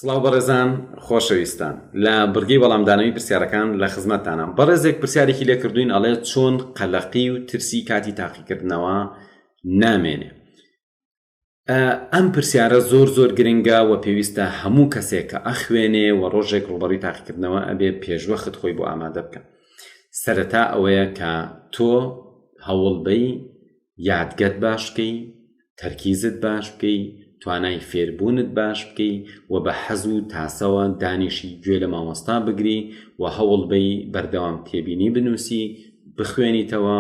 سڵاو بەڕێزان خۆشەویستان لە بڕگەی وەڵامدانەوەی پرسیارەکان لە خزمەتتانام بەڕێزێک پرسیارێکی لێ کردوین ئەڵێ چۆن قەلەقی و ترسی کاتی تاقیکردنەوە نامێنێ ئەم پرسیارە زۆر زۆر گرنگە و پێویستە هەموو کەسێک کە ئەخوێنێ و ڕۆژێک ڕوبەڕی تاقیکردنەوە ئەبێ پێشوەخت خۆی بۆ ئامادە بکە سەرەتا ئەوەیە کە تۆ هەوڵبەی یادگەت باش بکەی، تەرکیزت باش بکەی، توانای فێربوونت باش بکەی و بە حەز و تاسەوە دانیشی گوێ لە مامۆستا بگری و هەوڵبەی بەردەوام تێبینی بنووسی، بخوێنیتەوە،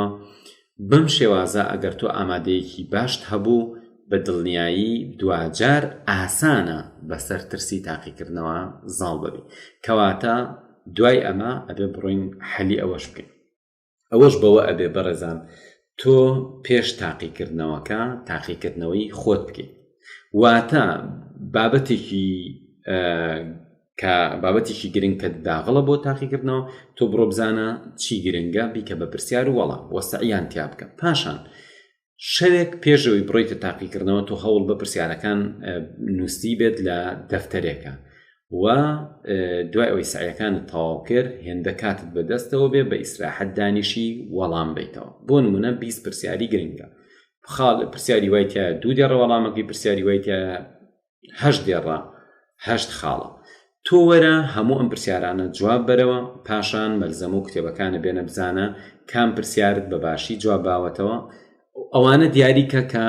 بەم شێوازە ئەگەر تۆ ئامادەیەکی باشت هەبوو بە دڵنیایی دواجار ئاسانە بەسەر ترسی تاقیکردنەوە زاڵ ببی. کەواتە دوای ئەمە ئەبێ بڕۆین حەلی ئەوەش بکەین. ئەوەش بەوە ئەبێ بەڕێزان تۆ پێش تاقیکردنەوەکە تاقیکردنەوەی خۆت بکەیت واتە بابەتێکی کە بابەتێکی گرنگ کە داغڵە بۆ تاقیکردنەوە تۆ بڕۆ بزانە چی گرنگە بیکە بە پرسیار و وەڵام وەسەعیان تیا بکە پاشان شەوێک پێش ئەوەی بڕۆیتە تاقیکردنەوە تۆ هەوڵ بە پرسیارەکان نووسی بێت لە دەفتەرێکە و دوای ئەوەی سعیەکانت تەواو کرد هێندە کاتت بەدەستەوە بێ بە ئیسراحەت دانیشی وەڵام بیتەوە بۆ نمونە 20 پرسیاری گرنگە خاڵ پرسیاری وای تایە دوو دێڕە وەڵامەکەی پرسیاری وای تایە هەشت دێڕە هەشت خاڵە. تۆ وەرە هەموو ئەم پرسیارانە جواب بەرەوە پاشان مەلزەمە و کتێبەکانە بێنە بزانە کام پرسیارت بە باشی جواب باوەتەوە ئەوانە دیاری کە کە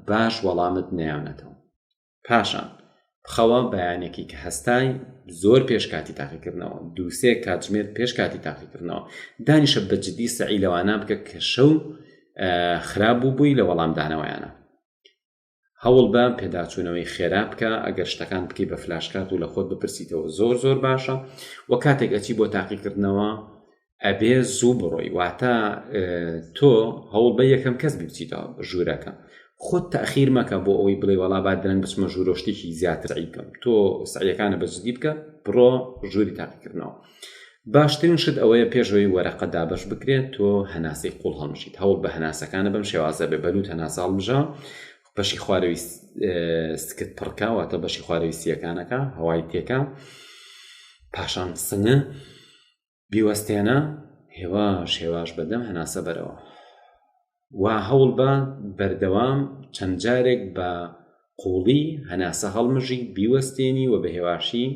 باش وەڵامت نەیانەتەوە پاشان بخەوە بەیانێکی کە هەستای زۆر پێش کاتی تاقیکردنەوە دووسێ کاتژمێر پێش کاتی تاقیکردنەوە دانیشە بە جدی سەعی لەوانە بکە کە شەو خراپ بوو بووی لە وەڵامدانەوەیانە هەوڵبە پێداچوونەوەی خێرا بکە، ئەگەر شتەکان بکەی بە فلاشکارت و لە خۆت بپرسیتەوە زۆر زۆر باشە و کاتێک ئەچی بۆ تاقیکردنەوە ئەبێ زوو بڕۆی واتە تۆ هەوڵ بە یەکەم کەس بچیتەوە ژوورەکە خۆت تاخیر مەکە بۆ ئەوەی بڵێ وەڵا با درەنگ بچمە ژوورۆ شتێکی زیاتر عیبکەم تۆ سعیەکانە بە جدی بکە بڕۆ ژووری تاقیکردنەوە باشترین شت ئەوەیە پێش ئەوەی وەرەقە دابەش بکرێت تۆ هەناسەی قوڵ هەڵمژیت هەوڵ بە هەناسەکانە بەم شێوازە بێ بەلوت هەناسە هەڵمژە بەشی خوارەوی سکت پڕکە واتە بەشی خوارەوی سیەکانەکە هەوای تێکە پاشان سنە بیوەستێنە هێواش هێواش بەدەم هەناسە بەرەوە و هەوڵ بە بەردەوام چەند جارێک بە قوڵی هەناسە هەڵمژی بیوەستێنی و بە هێواشی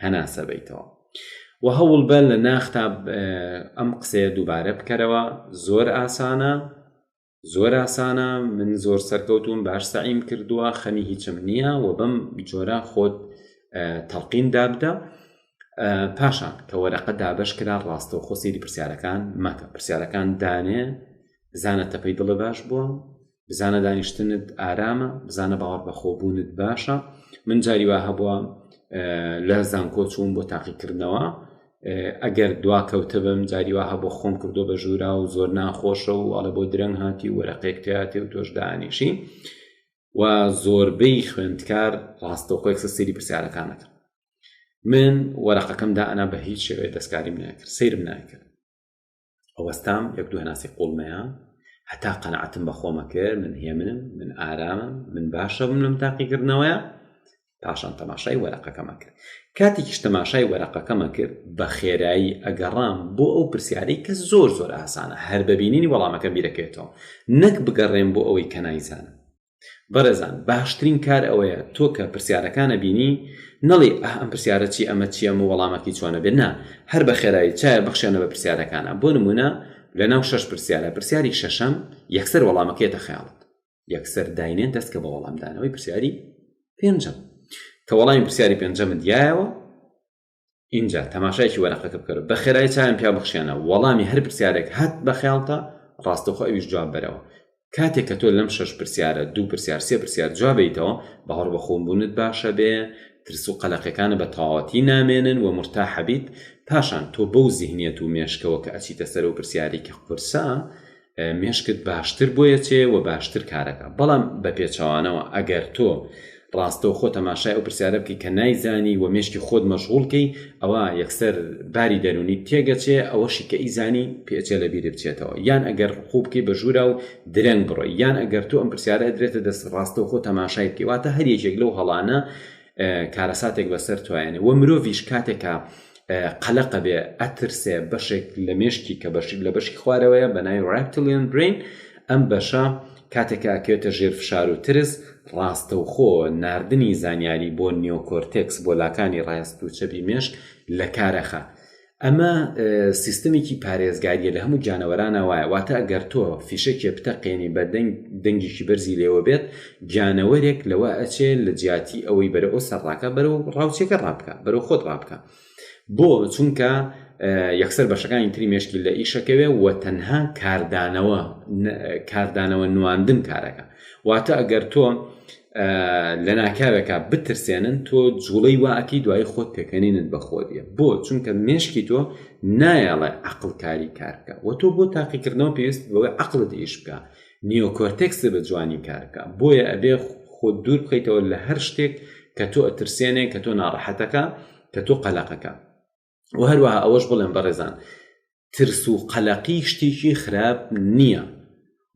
هەناسە بەیتەوە و هەوڵ بە لە ناختا ئەم قسەیە دووبارە بکەرەوە زۆر ئاسانە زۆر ئاسانە من زۆر سەرکەوتوم باش سەعیم کردووە خەمی هیچم نییە و بەم جۆرە خۆت تەڵقین دابدە پاشان کە وەرەقە دابەش کرا ڕاستەوخۆ سەیری پرسیارەکان مەکە پرسیارەکان دانێ بزانە تەپەی دڵە باش بووە بزانە دانیشتنت ئارامە بزانە باوەڕ بەخۆبوونت باشە من جاری وا هەبووە لە زانکۆ چوون بۆ تاقیکردنەوە ئەگەر دوا کەوتبم جاری وا هەبوو خۆم کردو بە ژوورا و زۆر ناخۆشە و ئەڵێ بۆ درەنگ هاتی و وەرەقەیەک تیاتی و تۆش دانیشی و زۆربەی خوێندکار ڕاستەوخۆ یەکسەر سەیری پرسیارەکان ئەکرد من وەرەقەکەم دائەنا بە هیچ شێوەیە دەستکاریم ناکرد سەیرم ناکرد ئەوەستام یەک دوو هەناسی قوڵمەیە هەتا قەنەعەتم بە خۆمە کرد من هێمنم من ئارامم من باشە بم لەم تاقیکردنەوەیە پاشان تەماشای وەرەقەکەمە کرد کاتێکیش تەماشای وەرەقەکەمە کرد بە خێرایی ئەگەڕام بۆ ئەو پرسیارەی کە زۆر زۆر ئاسانە هەر بەبینینی وەڵامەکەم بیرەکەوێتەوە نەک بگەڕێم بۆ ئەوەی کە نایزانم بەڕێزان باشترین کار ئەوەیە تۆ کە پرسیارەکانە بینی نەڵێی ئاه ئەم پرسیارە چی ئەمە چی ئەمە وەڵامەکەی چۆنە بێت نا هەر بە خێرایی چایە بخشێنە بە پرسیارەکانە بۆ نمونە لەناو شەش پرسیارە پرسیاری شەشەم یەکسەر وەڵامەکەیەتە خەیاڵت یەکسەر داینێن دەست کە بە وەڵامدانەوەی پرسیاری پێنجەم کە وەڵامی پرسیاری پێنجەمت دیایەوە ئینجا تەماشایەکی وەرەقەکە بکەرە بە خێرایی چاویان پیا بخشێنە وەڵامی هەر پرسیارێک هات بە خەیاڵتا ڕاستەوخۆ ئەویش جواب بەرەوە کاتێک کە تۆ لەم شەش پرسیارە دوو پرسیار سێ پرسیار جوابیتەوە باوەڕ بە خۆم بوونت باشە بێ ترس و قەلەقەکانە بە تەواوەتی نامێنن و مرتاحەبیت پاشان تۆ بەو زیهنیەت و مێشکەوە کە ئەچیتە سەر و پرسیاری کە قورسە مێشکت باشتر بۆیەچێ و باشتر کارەکا بەڵام بە پێچەوانەوە ئەگەر تۆ ڕاستەوخۆ تەماشای ئەو پرسیارە بکەی کە نایزانی و مێشکی خۆت مەشغوڵ کەی ئەوا یەکسەر باری دەروونیت تێگەچێ ئەوەشی کە ئیزانی پێچێ لە بیرت بچێتەوە یان ئەگەر ڕقوو بکەی بە ژوورا و درەنگ بڕۆی یان ئەگەر تۆ ئەم پرسیارە ئەدرێتە دەست ڕاستەوخۆ تەماشای بکەی واتە هەر یەکێک لەو هەڵانە. کارەساتێک بەسەر توایەنێ وە مرۆڤیش کاتێکە قەلەقە بێ ئەترسێ بەشێک لە مێشکی کە بەشی لە بەشی خوارەوەیە بە ناوی Reptilian Brain ئەم بەشە کاتێکە ئەکەوێتە ژێر فشار و ترس ڕاستەوخۆ ناردنی زانیاری بۆ neocortex بۆ لاکانی ڕاست و چەپی مێشک لە کارەخا ئەمە سیستمێکی پارێزگاریە لە هەموو گیانەوەرانە وایە واتە ئەگەر تۆ فیشەکێ بتەقێنی بە دەنگ دەنگێکی بەرزی لێوە بێت گیانەوەرێک لەوە ئەچێ لە جیاتی ئەوەی بەرە ئەو سەر ڕاکە بەرەو ڕاوچێکە ڕابکە بەرەو خۆت ڕابکە بۆ چونکە یەکسەر بەشەکانی تری مێشکی لە ئیشەکەوێ و تەنها کاردانەوە کاردانەوە نواندن کارەکە واتە ئەگەر تۆ لە ناکاوێکا بترسێنن تۆ جوڵەی وا ئەکەی دوایی خۆت پێکەنینت بە خۆ دیە بۆ چونکە مێشکی تۆ نایەڵێ عەقڵ کاری کار بکە وە تۆ بۆ تاقیکردنەوە پێویست بەوەی عەقڵت ئیش بکە neocortex بە جوانی کار بکە بۆیە ئەبێ خۆت دوور بخەیتەوە لە هەر شتێک کە تۆ ئەترسێنێ کە تۆ ناڕەحەتەکە کە تۆ قەلەقەکە و هەروەها ئەوەش بڵێم بەڕێزان ترس و قەلەقی شتێکی خراپ نییە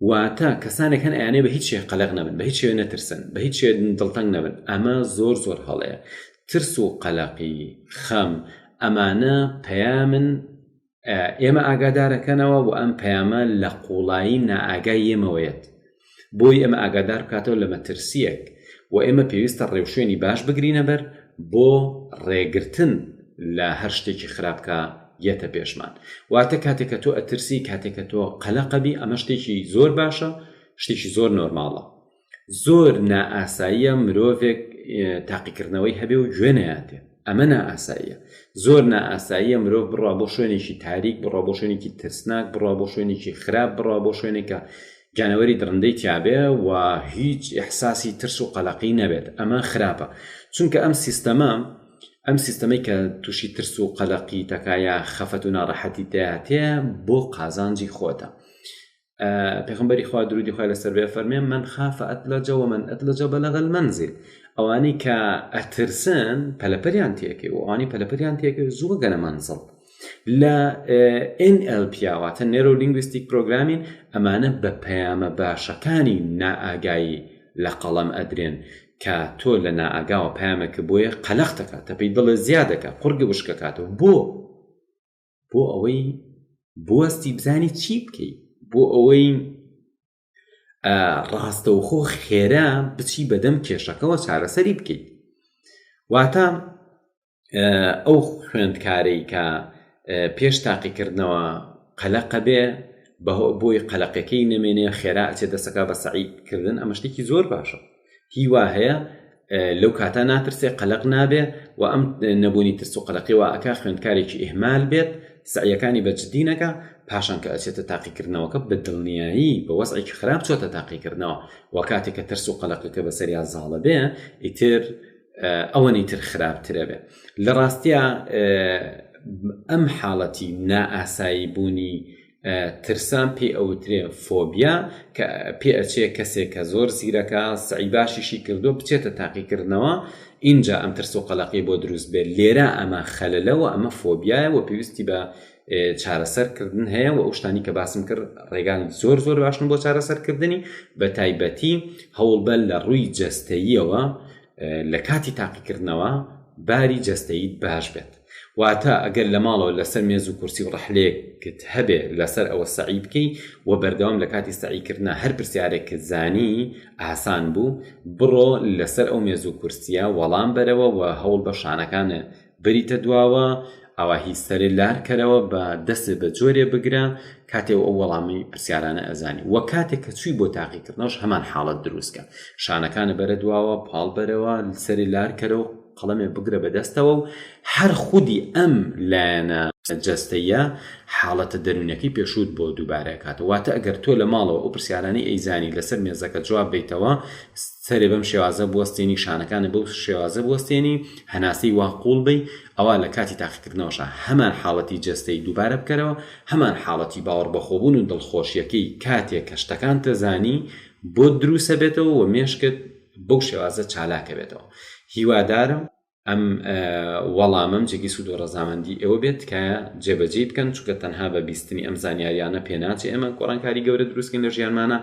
واتە کەسانێک هەن ئەیانێ بە هیچ شێ قەلەق نەبن بە هیچ شێ نەترسن بە هیچ شێ دڵتەنگ نەبن ئەمە زۆر زۆر هەڵەیە ترس و قەلەقی خەم ئەمانە پەیامن ئێمە ئاگادارەکەنەوە و ئەم پەیامە لە قوڵایی نائاگای ئێمەوەیەت بۆی ئێمە ئاگادار بکاتەوە لە مەترسییەک و ئێمە پێویستە ڕێوشوێنی باش بگرینە بەر بۆ ڕێگرتن لە هەر شتێکی خراپ کە یەتە پێشمان. واتە کاتێک کە تۆ ئەترسی، کاتێک کە تۆ قەلەقەبی ئەمە شتێکی زۆر باشە، شتێکی زۆر نۆرماڵە. زۆر نائاساییە مرۆڤێک تاقیکردنەوەی هەبێ و گوێ نەیاتێ. ئەمە نائاساییە. زۆر نائاساییە مرۆڤ بڕوا بۆ شوێنێکی تاریک، بڕوا بۆ شوێنێکی ترسناک، بڕوا بۆ شوێنێکی خراپ، بڕوا بۆ شوێنێک کە گیانەوەری دڕندەی تیابێ و هیچ ئیحساسی ترس و قەلەقی نەبێت ئەمە خراپە چونکە ئەم سیستەمە ئەم سیستەمەی کە تووشی ترس و قەلەقی تەکا یا خەفەت و ناڕەحەتی تیاتێ بۆ قازانجی خۆتە پێغمبەری خوا درودی خوای لەسەر بێ فەرمێ من خاف أدلج ومن أدلج بلغ المنزل ئەوانەی کە ئەترسن پەلەپەریان تێکەی و ئەوانەی پەلەپەریان تێکەوێت زووە گەنە مەنزڵ لە NLP واتە Neuro Linguistic Programming ئەمانە بە پەیامە باشەکانی نائاگایی لە قەڵەم ئەدرێن کە تۆ لە نائاگاوە پەیامێکە بۆیە قەلەق دەکات تەپەی دڵێ زیاد دەکات قوڕگە وشکەکاتەوە بۆ بۆ ئەوەی بوەستی بزانی چی بکەی بۆ ئەوەی ڕاستەوخۆ خێرا بچی بەدەم کێشەکەوە چارەسەری بکەیت واتە ئەو خوێندکارەی کە پێش تاقیکردنەوە قەلەقە بێ بۆی قەلەقەکەی نەمێنێ خێرا ئەچێ دەسەکە بە سەعی کردن ئەمە شتێکی زۆر باشە هیوا هەیە لەو کاتە ناترسێ قەلەق نابێ و ئەم نەبوونی ترس و قەلەقی وا ئەکا خوێندکارێکی ئیهمال بێت سەعیەکانی بە جدی نەکا پاشان کە ئەچێتە تاقیکردنەوەکە بە دڵنیایی بە وەزعێکی خراپ چۆتە تاقیکردنەوە و کاتێک کە ترس و قەلەقەکە بەسەریا زاڵە بێ ئیتر ئەوەنەی تر خراپترە بێ لە ڕاستیا ئەم حاڵەتی نائاسایی بوونی ترسان پێی ئەوترێ فۆبیا کە پێ ئەچێ کەسێک کە زۆر زیرەکە سەعی باشیشی کردو بچێتە تاقیکردنەوە ئینجا ئەم ترس و قەلەقی بۆ دروست بێت لێرە ئەمە خەلەلە و ئەمە فۆبیایە و پێویستی بە چارەسەر کردن هەیە و ئەو شتانی کە باسم کرد ڕێگان زۆر زۆر باشن بۆ چارەسەرکردنی بە تایبەتی هەوڵبە لە ڕووی جەستەییەوە لە کاتی تاقیکردنەوە باری جەستەییت باش بێت واتە ئەگەر لە ماڵەوە لەسەر مێز و کورسی و ڕەحلەیەکت هەبێ لەسەر ئەوە سەعی بکەی و بەردەوام لە کاتی سەعیکردنا هەر پرسیارێکت زانی ئاسان بوو بڕۆ لەسەر ئەو مێز و کورسیە وەڵام بەرەوە و هەوڵ بە شانەکانت بریتە دواوە ئاواهی سەرێ لار کەرەوە بە دەستێ بە جۆرێ بگرە کاتێ ئەو وەڵامی پرسیارانە ئەزانی وە کاتێک کە چووی بۆ تاقیکردنەوەش هەمان حاڵەت دروست کە شانەکانە بەرە دواوە پاڵ بەرەوە سەرێ لار کەرەوە قەڵەمێ بگرە بە دەستەوە و هەر خودی ئەم لایەنە جەستەیە حاڵەتە دەروونیەکەی پێشووت بۆ دووبارە کاتەوە واتە ئەگەر تۆ لە ماڵەوە ئەو پرسیارانەی ئەیزانی لەسەر مێزەکە جواب بیتەوە سەرێ بەم شێوازە بوەستێنی شانەکانت بەو شێوازە بوەستێنی هەناسەی وا قوڵ بەی ئەوا لە کاتی تاقیکردنەوەشا هەمان حاڵەتی جەستەی دووبارە بکەرەوە هەمان حاڵەتی باوەڕ بەخۆبوون و دڵخۆشیەکەی کاتێ کە شتەکانتە زانی بۆت دروسەبێتەوە و مێشکت بەو شێوازە چالاکەبێتەوە هیوادارم ئەم وەڵامەم جێگەی سوود و ڕەزامەندی ئێوە بێت، تکایە جێبەجێی بکەن، چونکە تەنها بە بیستنی ئەم زانیاریانە پێناچێ ئێمە گۆڕانکاری گەورە دروست بکەین لە ژیانمانا.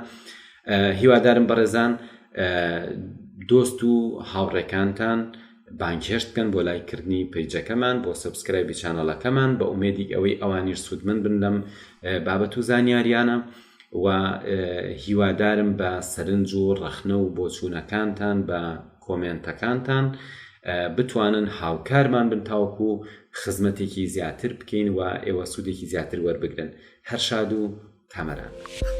هیوادارم بەڕێزان دۆست و هاوڕێکانتان. بانگهێشت بکەن بۆ لایک کردنی page ەکەمان بۆ subscribe ی channel ەکەمان بە ئومێدی ئەوەی ئەوانیش سوودمەند بن لەم بابەت و زانیاریانە و هیوادارم بە سەرنج و ڕەخنە و بۆچوونەکانتان بە کۆمێنتەکانتان بتوانن هاوکارمان بن تاوەکو خزمەتێکی زیاتر بکەین و ئێوە سوودێکی زیاتر وەربگرن هەر شاد و کامەران بن.